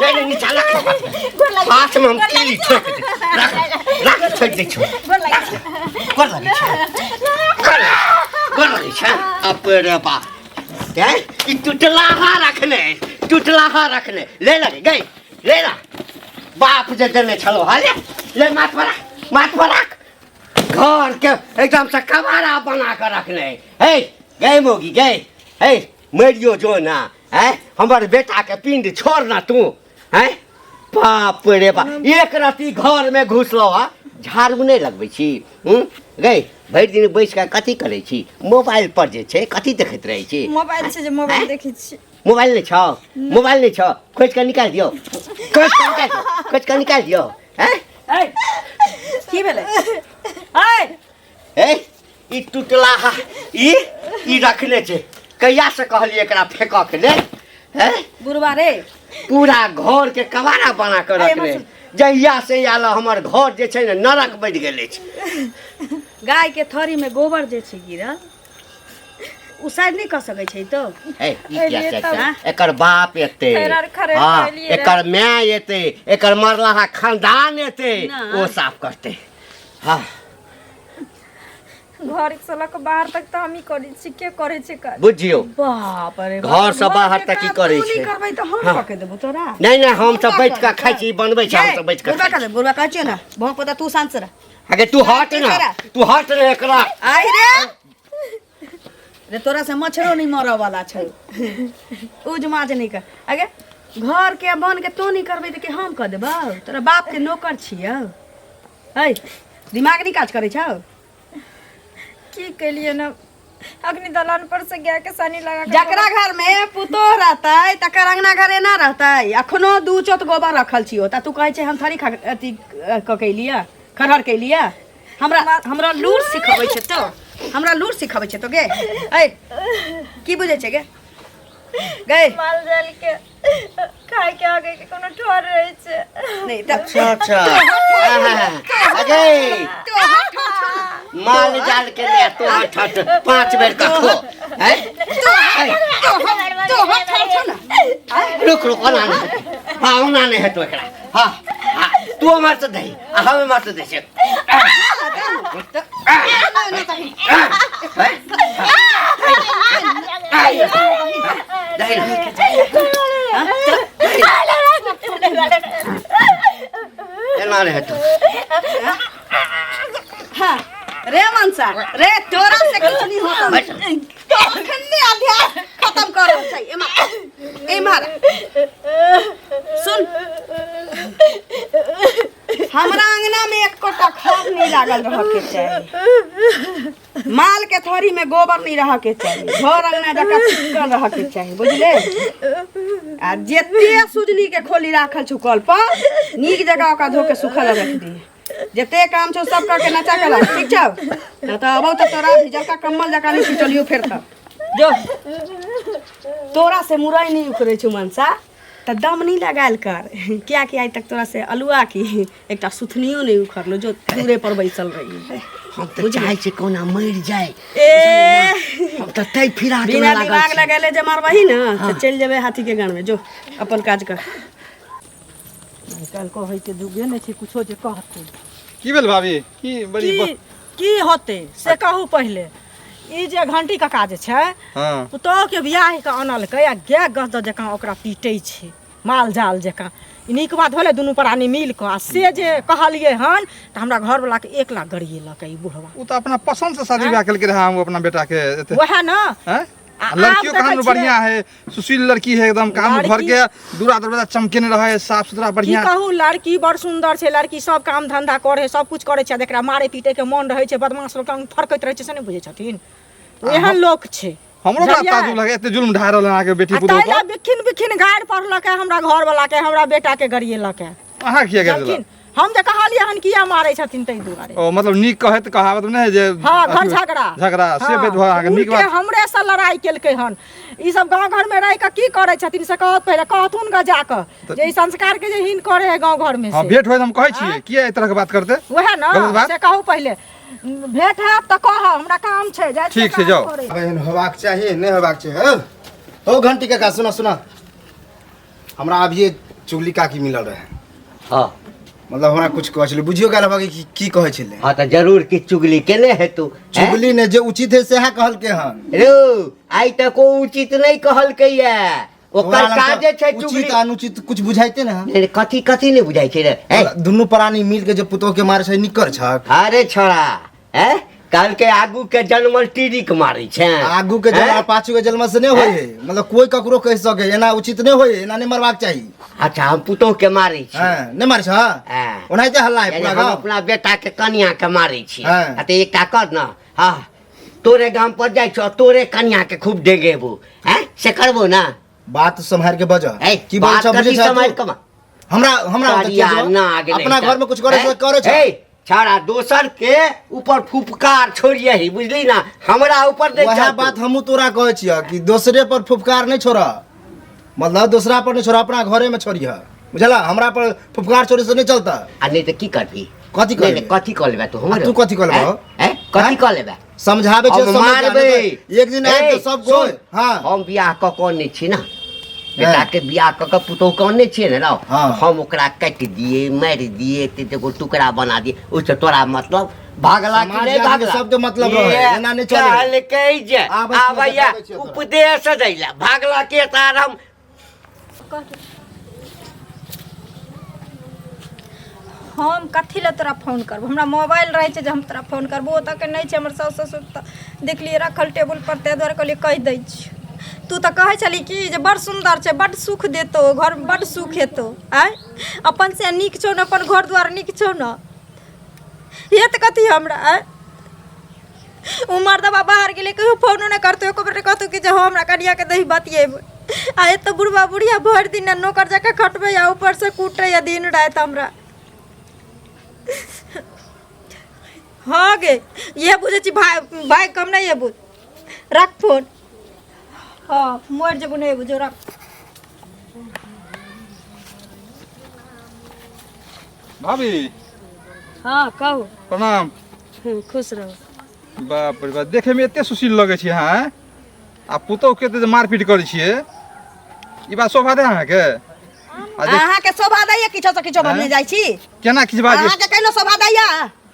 नहीं नहीं नीचा रख हाथ में हम कीली ठोक दे रख रख ठोक दे छो गोर लगै छै गोर गोर लगै छै अपने बा हैं ई टुटलाहा रखने टुटलाहा रखने ले लगे गई ले ला बाप जे देने छलो हा ले ले माथ पर राख माथ पर राख घर के एकदम से कबाड़ा बना के रखने हे गए मोगी गए हे मरियो जो ना हैं हमर बेटा के पिंड छोड़ ना तू हैं बाप रे बाप एक राति घर में घुसलो हा झाड़ू नहीं लगबै छी हूँ गई भरि दिन बैस कऽ कथी करै छी मोबाइल पर जे छै कथी देखैत रहै छी मोबाइल छै जे मोबाइल देखै छी मोबाइल नहि छौ मोबाइल नहि छौ खोजि कऽ निकालि दियौ खोजि कऽ निकालि दियौ खोजि कऽ निकालि दियौ हैं ऐ की भेलै ऐ ए ई टुटलाहा ई ई रखने छै कहिया से कहलियै एकरा फेंकऽ के लेल हैं बुढ़वा रे पूरा घर के कबाड़ा बना के रखने जहिया से आयल हमर घर जे छै ने नरक बनि गेल अछि गाय के थरी में गोबर जे छै गिरल उ साइड नहि कऽ सकै छै तो ए, ई किया छै? एकर बाप एतै खैर खरे हँ कहलियै रहए। एकर माय एतै एकर मरलाहा खानदान एतै ना। ओ साफ करतै हँ घर से लऽ कऽ बाहर तक तऽ हमही करै छी के करै छै काज बुझियौ बाप रे घर से बाहर तक की करै तू छै नहि करबै तऽ हम कऽ के देबौ तोरा नहि नहि हम सब बैठ कऽ खाइ छी बनबै छी हम सब बैठ कऽ बुढ़वा खाइ छी। कह बुढ़वा कहै छियौ ने भौंक पता तू शांत से रह अगे तू हट ना तू हट ने एकरा आइ रे रे तोरा से मच्छरो नहीं मरऽ वाला छै उज माज नहीं कर अगे घर के बन के तू नहीं करबै तऽ के हम कऽ देबौ तोरा बाप के नौकर छियौ है दिमाग नहीं काज करै छौ की केलिए ना अग्नि दलान पर से गाय के सानी लगा के जकरा घर में पुतोह रहतै तकर अंगना घर एना रहतै अखनो दू चोत गोबर रखल छियो तऽ तू कहै छै हम थोड़ी खा अथी कऽ के एलियै खरहर के एलियै हमरा हमरा लूर सिखबै छै तो हमरा लूर सिखबै छै तो गे ऐ की बुझै छै गे गे माल जाल के खाय के आगे के कोनो ठोर रहे छै नहीं तऽ अच्छा अच्छा अगे माल जाल के ले तो ठट पांच बेर कखो हैं तोहर ठोर छौ ना रुक रुक ओना नहीं हाँ ओना नहीं हेतो एकरा हाँ हाँ तू हमार से दही आ हम हमार से दे छै एना नहीं हेतो हाँ रे मनसा रे तोरा से कुछ नहीं होता अखने अध्याय खत्म कर रहल छै एमा एम्हर सुन हमरा अंगना में एक कोटा खर नहीं लागल रह के चाही माल के थरी में गोबर नहीं रह के चाही घर अंगना जका चिकन रह के चाही बुझले आ जते सुजनी के खोली राखल छौ कल पर नीक जगह ओकरा धो के सुखल रख दी जते काम छौ सब करके नचा के ला ठीक छौ न तऽ अबौ तऽ तोरा भिजलका कम्बल जकाँ नहीं चलियो फेर तऽ जो तोरा से मुरई नहीं उखड़ै छौ मनसा तऽ दम नहीं लगायल कर कियाकि आइ तक तोरा से अलुआ की एकटा सुथनियो नहीं उखड़लो जो दूरे पर बैसल रही हम तऽ चाहै छी कोना मरि जाय ए हम तऽ तै फिराक मे बिना लागल दिमाग छी लगेले जे मारबही ने तऽ चलि जेबै हाथी के गान में जो अपन काज कर आइ काल्हि कहैके जुगे नहि छै कुछो जे कहतै की भेल भाभी की बड़ी की की होतै से कहू पहिले ई जे घंटी काका जे छै हाँ पुतोहुके बियाह कऽ अनलकै आ गाय गसद जकाँ ओकरा पीटै छै माल जाल जकाँ ई नीक बात भेलै दुनू प्राणी मिल कऽ आ से जे कहलियै हन तऽ हमरा घरवलाके 1 लाख गरियेलकै ई बुढ़वा ओ तऽ अपना पसंद से शादी ब्याह केलकै रहए हम अपना बेटा के एते वएह ने हैं आ आब लड़कियों देखै कहाँ छियै- बढ़िया है सुशील लड़की है एकदम काम घर लड़की- के दूरा दरवाजा चमकेने रहे है साफ सुथरा की बढ़िया कहू लड़की बड़ सुंदर छै लड़की सब काम धंधा करे सब कुछ करे छै आ जेकरा मारे पीटे के मन रहै छै बदमाश लोक अंग फरकैत रहै छै से नहि बुझै छथिन एहन लोक छै हमरो बड़ा बुझलियै? ताजुब लगे एते जुल्म ढा रहल है अहाँके बेटी आ पुतोह ताहि पर लए बिखिन बिखिन गारि पढ़लकै हमरा घरवला के हमरा बेटा के गरियेलकै अहाँ किया गारि लेकिन हम जे कहलियै हन किया मारै छथिन ताहि दुआरे ओ मतलब नीक कहैत कहावत नहि है जे हाँ घर झगड़ा झगड़ा से हाँ, भेद भाव अहाँके नीक उल्टे बात हमरे से लड़ाई केलकै हन ई सब गांव घर में रह के की करै छथिन से कहत पहिले कहथुन ग जाके जे ई संस्कार के जे हीन करे है गांव घर में हाँ से भेंट होय तऽ हम कहै छियै किया एहि तरहके बात करते वएह गलत ना बात? से कहू पहिले भेंट हैत तऽ कह हमरा काम छै जाइ छियै ठीक छै, काम जाउ। करै। अब एहन होबाक चाही नहि होबाक चाही हौ हौ घंटी काका सुना सुना हमरा अभिये चुगली काकी मिलल रहे। हाँ। मतलब हमरा कुछ कहै छलै, बुझियो गेल हेबा कि की कहै छलै। हाँ तऽ जरूर कि चुगली केने हेतु। चुगली ने जे उचित है सएह कहलकै हन। रो आइ तक ओ उचित नहि कहलकै ये, ओकर ओकरा लग काजे छै उचित चुगली। अनुचित कुछ बुझाइते ने हन। नहीं, कथी कथी नहि बुझाइ छै रे? हैं? दुनू प्राणी मिल के जे पुतोह के मारे छै निकर छक। अरे छोड़ा, हैं? कहलकै आगू के जनमल टीरी के मारै छै। आगू के जनमल हैं? पाछू के जनमल से नहीं होय है, मतलब कोई ककरो कह सके एना उचित नहीं होय, एना नहीं मरबाक चाही। अच्छा हम पुतोह के मारै छी। हैं, नहीं मारै छ? हैं। ओनाहिते हल्ला है यानी पूरा हम गाँव। अपना बेटा के कनिया के मारै छी। हैं। आ तऽ एकटा कर न, हाँ तोरे गाम पर जाइ छौ, तोरे कनिया के खूब डेगेबो, हैं से करबो ना? बात सम्हार के बज। ए, की बोल बात छ बुझै कथी छ तू? सम्हार के हमरा हमरा ओतऽ करिया किया जेबऽ? नाग नहीं अपना त। घर में कुछ करे हैं? से करे छ। ए, छाड़ा दोसर के ऊपर फुफकार छोड़ियही, बुझली ना? हमरा ऊपर नहीं वएह छौ तू। बात हमहूँ तोरा कहै छियह कि दोसरे पर फुफकार नहीं छोड़, मतलब दोसरा पर नहीं छोड़, अपना घरे में छोड़िह, बुझला? हमरा पर फुफकार छोड़े से नहीं चलता। आ नहीं तऽ की करबी? कथी नहीं, करबै? नहीं, कथी कऽ लेबै तू हमर? आ तू कथी कऽ लेबह? हैं? हैं? कथी कऽ लेबै? समझाबै छै, हम समझ जा, मारबै। नहीं तऽ एक दिन आबि ए, कऽ सब सुन, कोइ, हाँ। हम बियाह कऽ कऽ अनने छी ना, बेटा के बियाह कऽ कऽ पुतोहु के अनने छियै ने रौ, हाँ। हम ओकरा काटि दिए, मारि दिए, एते एगो टुकड़ा बना दिए, ओहिसँ तोरा मतलब भागला कि समाज नहि आदमी के भागला? सबके मतलब रहै, ये एना नहि चलै। कहलकै जे आबै छियै, आबैया देखाबै छियै तोरा। उपदेश दै लए, भागला के तार हम हम कथी लए तोरा फोन करबो? हमरा मोबाइल रहै छै जे हम तोरा फोन करबो, ओतऽ के नहि छै। हमर साउस ससुर तऽ देखलियै रखल टेबुल पर, ताहि दुआरे कहलियै कहि दै छियै। तू तऽ कहै छलही कि जे बड़ सुन्दर छै, बड्ड सुख देतौ घरमे, बड्ड सुख हेतौ। आँय, अपन से नीक छौ ने, अपन घर दुआर नीक छौ ने, हेत कथी हमरा? आँय, ओ मर्दबा बाहर गेलै, कहियो फोनो नहि करतौ, एको बेर नहि कहतौ कि जे हँ हमरा कनियाके दही बतियेबै। आ एतऽ बुढ़बा बुढ़िया भरि दिन नौकर जकाँ खटबै आ ऊपरसँ कूटैए दिन राति हमरा। हँ गे, इएह बुझै छी भाय, भाय कम नहि एबू, रख फोन। हँ मरि जेबू, नहि एबू, जो रख। भाभी। हाँ कहू। प्रणाम। खुश रहू। बाप रे बाप, देखे में एते सुशील लगै छी अहाँ, आँय? आ पुतोहु के एते जे मारपीट करै छियै, ई बात शोभा दे अहाँके? आ देख- अहाँके शोभा दैया किछो से किछो बनने आँय? जाइ छी। केना किछु बाजै? अहाँके केना शोभा दैया?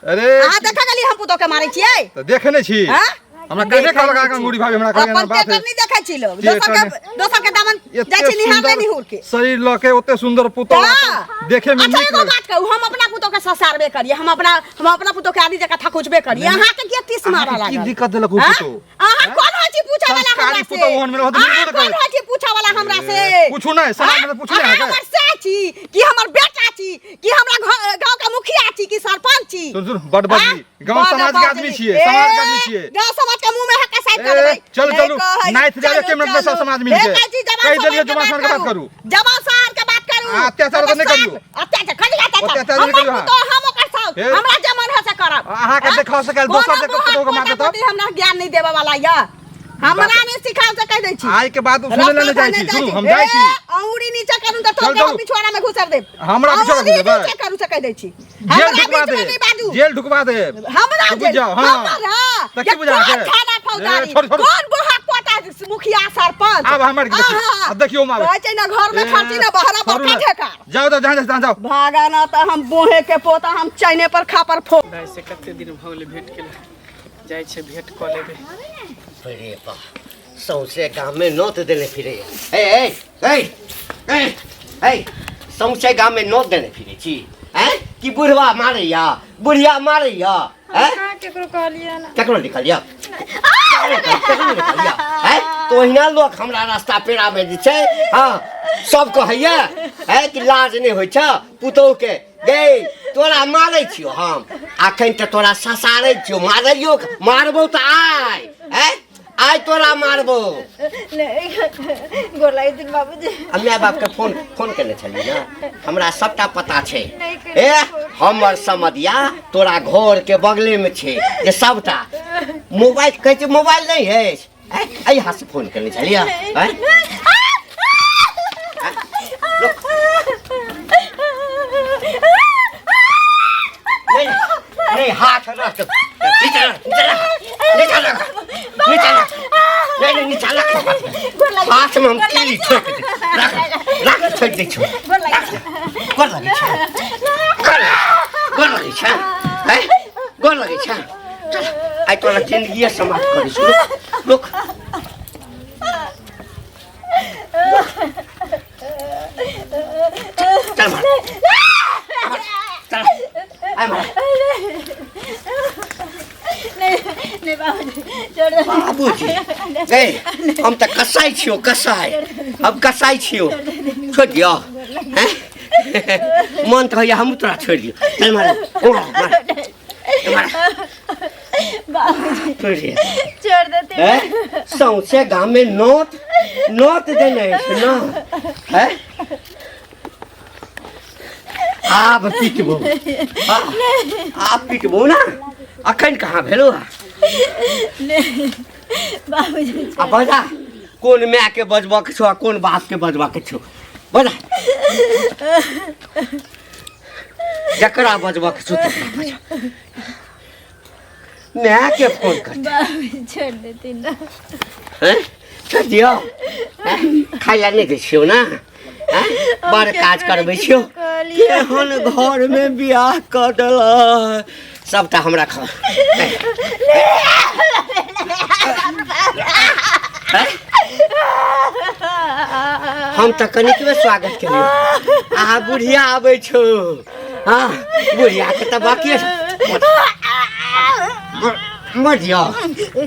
अरे अहाँ देखा गेलियै हम पुतोह के मारै छियै? तऽ देखे नहि छी। हाँ? हमरा कहे कहलक अहाँके अंगूरी भाभी, हमरा कहलक अपन एना बात टेटर है। नहि देखै छी लोग, टेटर दोसर के नहि। दोसर के दामन एते जाइ छी निहारले सुन्दर निहुर के। शरीर लऽ के ओते सुन्दर पुतोह तऽ देखे में अच्छा नीक एगो लगे। बात कहू, हम अपना पुतोह के ससारबे करियै, हम अपना पुतोह के आदि जकाँ थकुचबे करियै, अहाँके किया टीस मारऽ अहाँके की लागल? दिक्कत देलक ओ हाँ? पुतोह? अहाँ कोन होइ छी पूछऽ वाला हमरा संस्कारी से? पुतोह ओहन में रहत, अहाँ मिलबो नहि कोन करत। होइ छी पूछऽ वाला हमरा से? पूछू नहि, समाज में तऽ पूछू नहि अहाँ अहाँके। हमर सास छी कि हमर बेटा छी कि हमरा गाँव के मुखिया छी कि सरपंच छी? सुन सुन, बड बजली। हाँ? गाँव बड समाज के आदमी बजली। छियै, ए, समाज के आदमी छियै। गाँव समाज के मुंह में हक्का साइड ए, कर देबै। चलू, ए, चलू, कहै, नाइथ जाबै चलू, के मिनट में सब चलू। समाज मिल के। ए, कहै छी, जवान कहि देलियै, समाज के जवान समाज के बात करू। जवान समाज के बात करू। आ, अत्याचार तऽ नहि करियौ। अत्याचार, खाली अत्याचार। अत्याचार नहि हमर करियौ अहाँ। पुतोह, हम ओकर साउस, ए। हमरा जे मन है से करब। अहाँके हाँ? देखा सकल, दोसर कोनो के पुतोह के मुँह मारतै हाथ तब? पोता-पोती हमरा ज्ञान नहीं देबऽ वाला यऽ। हमरा नहीं सिखाओ से कहि दै छी। आइ के बाद सुनै लए नहि जाइ छी, सुनू, हम जाइ छी। ए, अंगूरी नीचा करू तऽ चल, तोर के हम चलू। पिछुआरा में घुसर देब। हमरा पिछुआरा अंगूरी घुसेबै? नीचा करू से कहि दै छी। जेल हमरा ढुकबा बीच में देब, नहि बाजू। जेल ढुकबा देब। हमरा तो बुझ जेल, जाओ, हाँ। हमरा, तऽ की ये बुझा कोन के? थाना फौजदारी? ए, छोड़, छोड़। कोन बोहा पोता मुखिया सरपंच? आब हमर के देखियौ, आहा। आब देखियौ हम आबै। कहै छै ने घर में ए, खर्ची ना बहरा पर छोड़ू ने। ठेका। जाओ जाओ, जहाँ जाओ, जाओ। भागा ना तऽ हम बोहे के पोता, हम चैने पर खापर फो। भाइ से कते दिन भऽ गेलै भेंट केला, जाइ छै भेंट कऽ लेबै। अरे बा, सौंसे गाममे नोत देने फिरे। ए ए ए ए ए, सौंसे गाममे नोत देने फिरे छी, हैं? कि बुढ़वा मारैया, बुढ़िया मारैया, हैं? कहाँ केकरो कहलियै ना? केकरो लिखलिया, केकरो लिखलिया, हैं? तो ओहिना लोक हमरा रास्ता पेड़ा में जे छै, हाँ, सब कहैया हैं कि लाज नहि होइ छ पुतोहु के। गे तोरा मारै छियौ हम अखन, तऽ तोरा ससारै छियौ, मारैयो मारबौ तऽ आइ, हैं? आइ तोरा मारबौ। नहि, गोर लागै छी बाबूजी। आ my बापके फोन फोन केने छलियै ने? हमरा सबटा पता छै। नहि केने ए फोन। हमर समदिया तोरा घर के बगले में छै जे सबटा मोबाइल कहै छै, मोबाइल नहि अछि? एहि हाथ से फोन केने छलियै, हैं? नहीं नहीं, हाथ रख, नीचा रख, नीचा रख, नीचा रख, नीचा रख, नहीं नहीं, नीचा रख। हाथ में हम तीली ठोक दे, रख रख, छोड़ दे, छोड़। गोर लगै छै गोर लगै छै हैं गोर लगै छै चल आइ तोरा जिंदगी समाप्त करै छी रुक रुक चल मार चल आइ मार नहीं नहीं बाबूजी छोड़ दो बाबूजी ए हम तऽ कसाई छियौ कसाई हम कसाई छियौ छोड़ि दियौ हैं मन तऽ होइए हमहूँ तोरा छोड़ि दियौ चल मार मार मार मार बाबूजी छोड़ि दियौ छोड़ देते हैं सौंसे गाममे नोत नोत देने अछि न हैं आब पिटबो आब पिटबो ना अखन कहाँ भेलो बाबूजी आ बजा कोन माय के बजबऽ के छौ आ कोन बाप के बजबऽ के छौ बजा जकरा बजबऽ के छौ तकरा बजा माय के फोन कर बाबूजी छोड़ देती ना हैं छोड़ि दियौ हैं? खाइ लए नहि दै छियौ ने हैं? बड़ काज करबै छियौ केहन घरमे बियाह कऽ देलक सबटा हमरा खा हैं? हम तऽ कनिकबे स्वागत केलियौ अहाँ बुढ़िया आबै छौ हँ बुढ़ियाके तऽ बाकी मर दियौ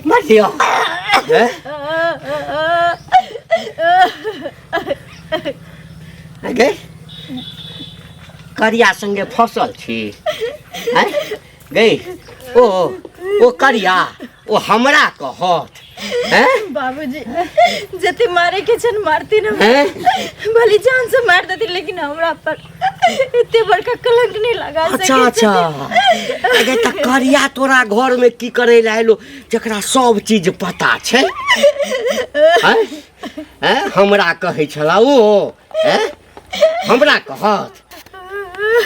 मर दियौ हैं? गे करिया संगे फसल छी हैं? गई ओ ओ करिया ओ हमरा कहत हैं बाबूजी जते मारे के छन मारती ना हैं? भले जान से मार देती लेकिन हमरा पर एते बड़का कलंक नहीं लगा अच्छा सकै अच्छा अगे त करिया तोरा घर में की करे ला एलो जकरा सब चीज पता छै हैं हैं हमरा कहै छला ओ हैं हमरा कहत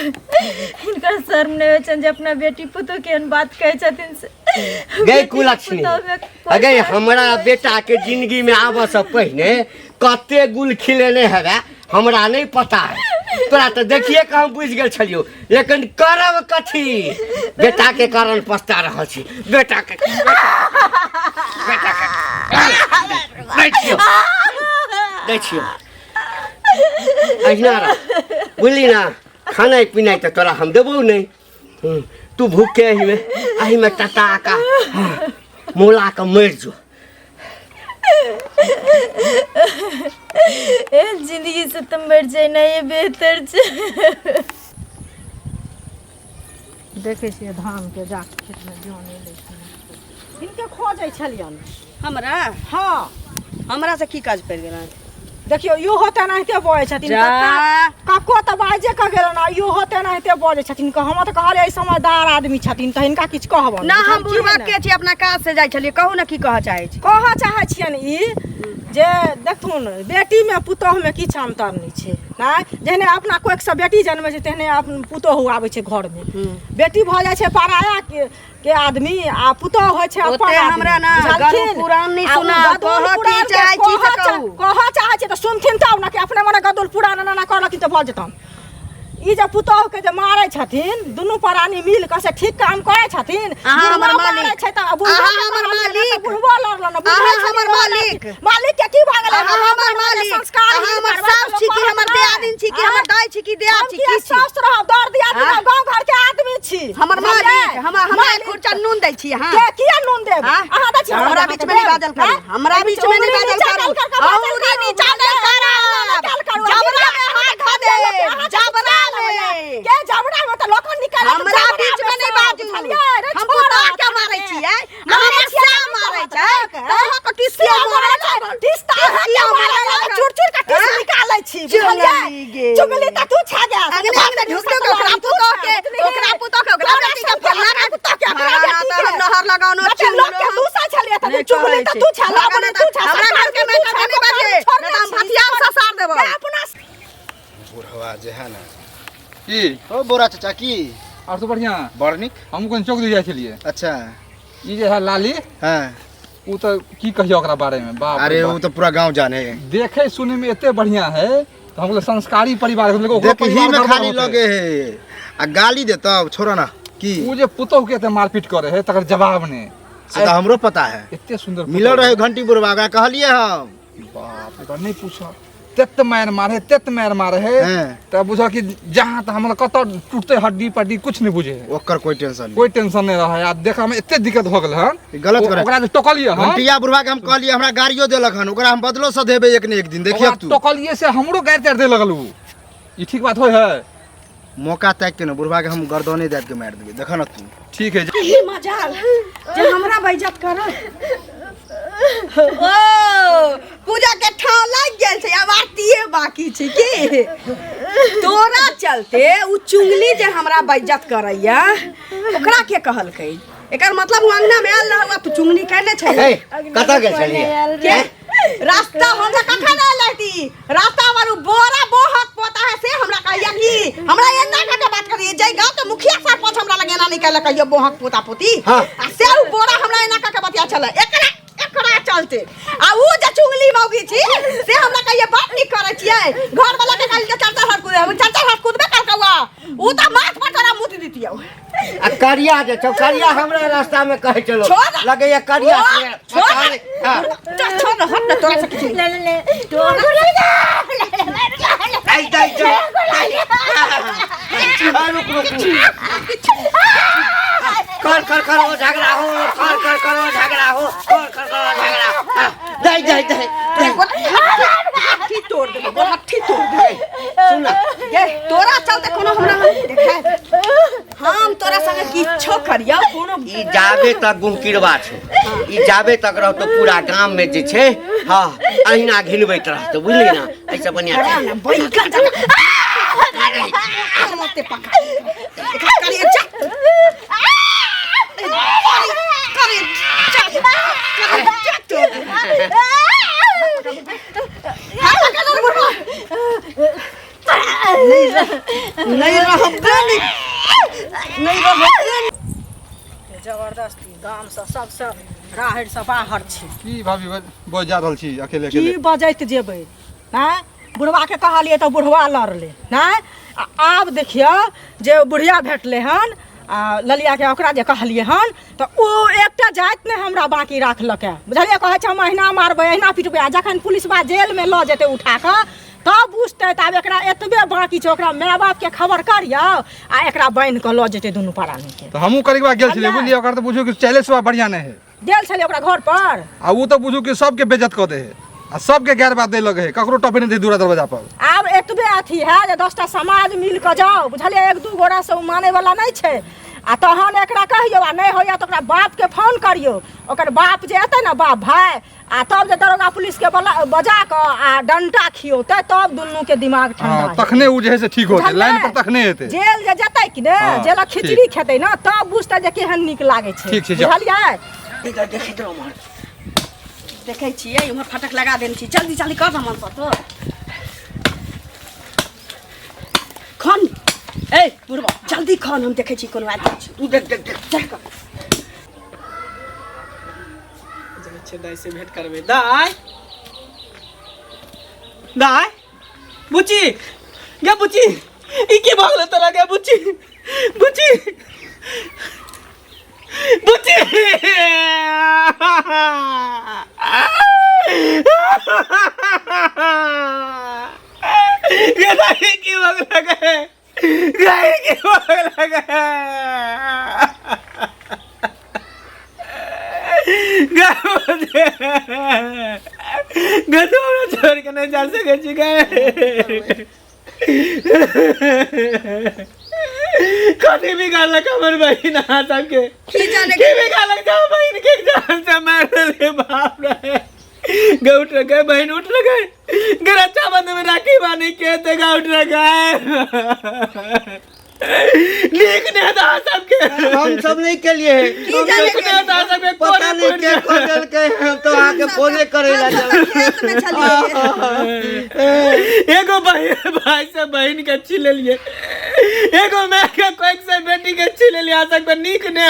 हिनका शर्म नहीं होइ छनि जे अपना बेटी पुतोह के एहन बात कहै छथिन से गई बेटी कुलक्ष्मी पुतोहमे कोइ अगे फर्क हमरा नहि होइ बेटा के जिंदगी में आबऽ से पहिने कते गुल खिलेने हेबे हमरा नहीं पता है तोरा तऽ देखिए के हम बुझि गेल छलियौ लेकिन करब कथी बेटा के कारण पछता रहल छी बेटा के बेटा के दै छियौ दै छियौ अहिना रह बुझली ना खानाइ पिनाइ तऽ तोरा हम देबौ नहि तू भूखे एहिमे एहिमे टटा का मोला के मरि जो एहन जिंदगी से तऽ मरि जेनाइ बेहतर छै देखै छियै धानके जा खेतमे जन एलै हिनके खोजै छलियनि हमरा हँ हमरा से की काज पड़ि गेल देखियौ इहो तेनाहिते बजै छथिन जा। कक्को तऽ बाजे कऽ गेलन आ इहो तेनाहिते बजै छथिन हम तऽ कहलियै समझदार आदमी छथिन तऽ हिनका किछु कहबनि ना हम बुझलखिन बुढ़बा ने? के छी अपना काज से जाइ छलियै कहू ने की कहऽ चाहै छी कहऽ चाहै छियनि ई जे देखथुन बेटीमे पुतोहुमे किछु अन्तर नहि छै नहि जेहने अपना कोखिसँ बेटी जनमै छै तेहने अपन पुतोहु आबै छै घरमे बेटी भऽ जाइ छै पराया के, के आदमी आ पुतोहु होइ छै अपन ओते आदमी, हमरा ना बुझलखिन? गरुड़ पुराण नहि आ उ सुनाउ, गरुड़ कहऽ की पुराण के चाहै छी से कहऽ कहू। कहऽ चाहै छै तऽ सुनथिन तब ने कि अपने मने गदुल पुराण एना एना करलखिन तऽ भऽ जेतनि ई जे पुतोहु के जे मारै छथिन दुनू प्राणी मिल कऽ से ठीक काम करै छथिन अहाँ हमर बुढ़बो मारै मालिक। छै तऽ बुढ़बो अहाँ के हमर कहलियै ने तऽ मालिक। बुढ़बो लड़लन ने, बुढ़बो अहाँ छथिन, हमर ओ मालिक। लड़थिन। मालिक के की भऽ गेलै अहाँ हमर मालिक संस्कार अहाँ हमर सास छी कि हमर दियादिन छी कि हमर दाइ छी कि दियाद छी की छी सास रहब दर दियादिन हाँ? गांव घर के आदमी छी हमर बुझलियै? मालिक हमरा हमरा एक मालिक। खुर्चा नून दै छी अहाँ के किया नून देब हाँ? अहाँ दै छी हमरा बीच में नहीं बाजल करू हमरा बीच में नहीं बाजल करू औरी नीचा नहीं करब जबरा में हाथ धऽ देब जबरा में के जबरा में त लोक निकाल हमरा बीच में नहीं बाजू हम पुतोह के मारै छियै हमर सा मारै छै अहाँ के टिसिया मारै छै टिसिया मारै छै चुर चुर के टिस हाँ? निकालै छी चुगली बुझलियै गे। चुगली त तू छा गया अगने अगने ढुक ढुक ओकरा पुतोह के ओकरा पुतोह के ओकरा बेटी के फल्ला के पुतोह के ओकरा फलाना बेटी तऽ के। हम नहर लगाउनो बच्चा लोग के दूसरा छलियै तऽ चुगली तऽ तू छला अपने तू छला हमरा घर के मैटर नहीं बाजे नहीं तऽ हम भथिया ससार देबो अपना बुढ़वा जे है ना की ओ बोरा चाचा की और सब बढ़िया बड़ नीक हमहूँ कनि चौक दिस जाइ छलियै अच्छा ई जे है लाली हाँ ओ तऽ की कहियो ओकरा बारे में बाप रे अरे बाप। वो तो पूरा गांव जाने है देखे सुने में एते बढ़िया है तऽ तऽ हम कहलियै संस्कारी परिवार हम कहलियै ओकरो देखही परिवार में गड़बड़ खाली होतै। लगे है आ गाली देतौ छोड़ो ना की ओ जे पुतोह के एते मारपीट करे है तकर जवाब नहि से तऽ हमरो पता है एते सुंदर पुतोह। मिलल रहे घंटी बुढ़वा ओकरा कहलिए हम बाप रे बाप, नहि पूछ तेत मारि मारे तेत मारि मारे है हैं। तऽ बुझ कि जहाँ तऽ हमरा कतऽ टूटते हड्डी पड्डी कुछ नहि बुझे है ओकर कोई टेंशन नहीं कोई टेंशन नहीं रहे आ देखा में एते दिक्कत हो गेल हन ई गलत करे। ओकरा जे टोकलिए हन घंटिया बुढ़वा के हम कहलिए हमरा गाड़ियो देलक हन ओकरा हम बदलो से देबै एक ने एक दिन देखिए ओकरा तू टोकलिए से हमरो गारि तारि दे लगल उ ई ठीक बात होय है मौका ताकि के ना बुढ़वा के हम गर्दने दाबि के मारि देबै देखऽ ना तू ठीक है ई मजाल जे हमरा बेइज्जत कर ओ पूजा के ठाव लागि गेल छै आब आरतीये बाकी छै की तोरा चलते उ चुंगली जे हमरा बेइज्जत करैया ओकरा के कहलकै एकर मतलब उ अंगना में आयल रहल तू चुंगली केने छै हे कतऽ गेल छलियै के रास्ता हमरा कखन आयल रहती रास्ता पर उ बोरा बोहक पोता है से हमरा कहिया कि हमरा एना कह के बात करिए जै गांव के मुखिया सरपंच हमरा लगे एना नहीं कहलक कहियो बोहक पोता पोती हाँ। आ से उ बोरा हमरा एना कह के बतिया छले एकरा एकरा चलते आ उ जे चुंगली मौगी छी से हमरा कहिए बात नहीं करै छियै घर वाला के कहल के चार चार हाथ कूदे हम चार चार हाथ कूदबे करकौआ उ त माथ पर तोरा मुत दितियौ आ करिया जे छौ करिया हमरा रास्ता में कहै छलो छोड़। लगैया करिया ओ, से- छोड़। हाँ। चल छोड़ न, हट न तोरा से किछु ले ले ले दाइ, दाइ, दाइ, दाइ। हाँ, रुक रुक कर कर करो झगड़ा हो कर कर करो झगड़ा हो कर कर करो झगड़ा हाँ, दाइ दाइ दाइ दाइ। हट्ठी तोड़ देबो हट्ठी तोड़ देबो सुन ना गे तोरा चलते कोनो हमरा नहीं देखाय हम तोरा संगे किछो करियो कोनो ई जाबे तक गुमकिरबा छौ ई जाबे तक रहतो पूरा गाम में जे छै हाँ अहिना घिनबैत रहतो बुझली ना एहिसँ बढ़िआँ ना बैगन जकाँ मते पका एकरा करिए जा करिए जा करिए जा तोड़ देबो। हाँ, पकड़ ले बुढ़वा। नहीं रहबे नहीं नहीं रहबे जबरदस्ती गामसँ सबसँ राहड़िसँ बाहर छी की भाभी बज जा रहल छी अकेले की अकेले बजैत जेबै आँय बुढ़वाके कहलियै तऽ बुढ़वा लड़लै नहि आ आब देखियौ जे बुढ़िया भेटलै हन आ ललियाके ओकरा जे कहलियै हन तऽ ओ एकटा जाति नहि हमरा बाँकी राखलकै बुझलियै कहै छै हम अहिना मारबै अहिना पिटबै आ जखन पुलिसबा जेलमे लऽ जेतै उठा कऽ तब बुझतै तऽ आब एकरा एतबे बाँकी छै ओकरा माय बापके खबर करियौ आ एकरा बान्हि कऽ लऽ जेतै दुनू प्राणीके तऽ हमहूँ करीबा गेल छलियै बुझलियै ओकर तऽ बुझू कि चले सुबह बढ़िआँ नहि है गेल छलियै ओकरा घर पर आ ओ तऽ बुझू कि सबके बेज्जत कऽ दे है आ सबके गैर बात दै लगे है ककरो टपे नहि दे दूरा दरवाजा पर आब एतबे अथी है जे 10टा समाज मिल कऽ जाओ बुझलियै एक दू गोरा से ओ माने वाला नहि छै आ तहन एकरा कहियौ आ नहि होइया तऽ ओकरा बापके फोन करियौ ओकर बाप जे एतै ने बाप भाय आ तब जे दरोगा पुलिसके बजा कऽ आ डंटा खियौतै तब दुनूके दिमाग ठंडा हाँ हेतै। तखने ओ जे है से ठीक होतै बुझलियै? लाइन पर तखने हेतै जेल जे जेतै कि ने हाँ, जेलक ठीक। खिचड़ी खेतै ने तब बुझतै जे केहन नीक लागै छै ठीक छै, जाउ। बुझलियै देखैत रहो उम्हर देखै छियै उम्हर फटक लगा देने छी जल्दी जल्दी कर सामान सब तो खन ए बुढ़बा जल्दी खन हम देखै छी कोनो आदमी छै तू देख देख देख जा कऽ जाइ छियै दाइ से भेंट करबै दाइ दाइ बुच्ची गे बुच्ची ई की भऽ गेलै तोरा गे बुच्ची बुच्ची बुच्ची गे दाइ की भऽ गेलै गे दाइ की भऽ गेलै गे गे तू हमरा छोड़ के नहीं जा सकै छी गे कथी बिगाड़लक हमर बहिन अहाँ सबके की जाने की बिगाड़लक जाओ बहिन के जान से मार देले बाप रे गे उठ रे गे बहिन उठ रे गे गे रक्षाबंधन में राखी बानी के ते गा उठ रे गे नीक नहि था सबके हम सब नहीं के लिए की जाने नीक नहि था सबके पता कोने नहीं के को देलकै हम तो आके फोने करे ला हम सब खेत में छलियै एगो बहिन भाई से बहिन के छीन लेलिए एगो माय के कोई से बेटी के छीन लेलिए आ सबके नीक ने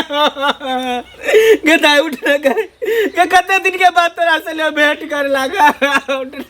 गे दाई उठ रे गे गे कते दिन के बाद तोरा से ले भेंट करे लागा उठ रे।